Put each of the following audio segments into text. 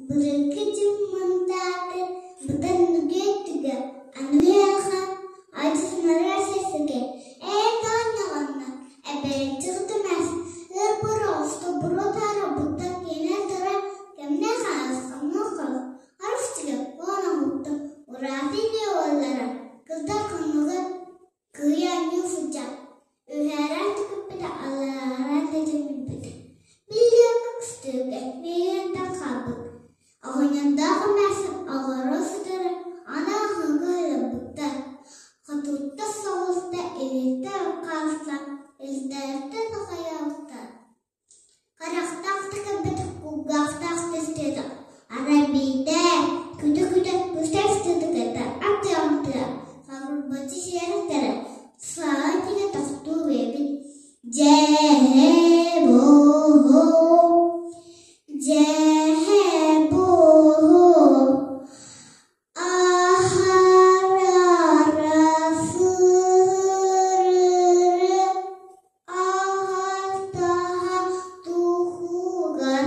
Былыргы дьыл мындааты быдан үгүө өттүгэр аныгы ыарахан алдьатынарыгар сэрсэгэ эн оонньоҕонно эбэрчи кытымас ыар буор оҕуста буруо таара буттан киэнэ тура кэмнээх хаалыс хамныы харыс түгэ уон оҥутта урааты илии уоллара кылдар хоннугу кыйа анньыы сылдьар үһээрэн түкүппүтэ аллараа тэдьиммиппит Билиэккэ кыстыырга миигиттэн хаалбыт Оҕонньордоох эмээхсин оҕоро сытара аны аһыыга ылбыттар Хотуттан соҕуста илииттэн хаалса илдьэриттэн аҕыйаабыттар Харахтаах да кэлбэтэх кулгаахтаах да истибэтэх Арай биирдэ күтэ-күтэ күтэр сытыгыта аттыамтыа хабырбаччы сиэрэттэрэ саала тигэ тохтуу биэрбит Дьээһээ-буоһу, дьээһээ-буоһу, аһарара сыһырыры аһартаһа туһугар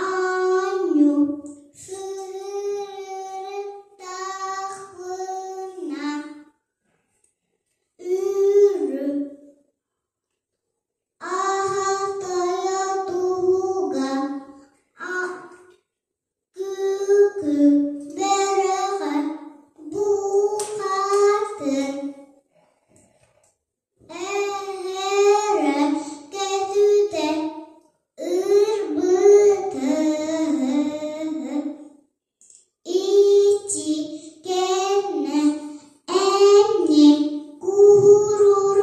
аанньу сыһырыры тахпына Үрү аһатайа туһугар күкү бэрэҕэ бухатын эһэрэ кэтүтэ ырбыты Ити кэннэ эмиэ куһурур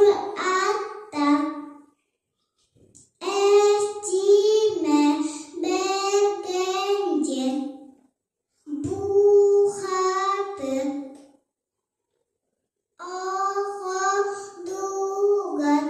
атта Этимэ бэргэн диэн бухатыр оҕо дугар.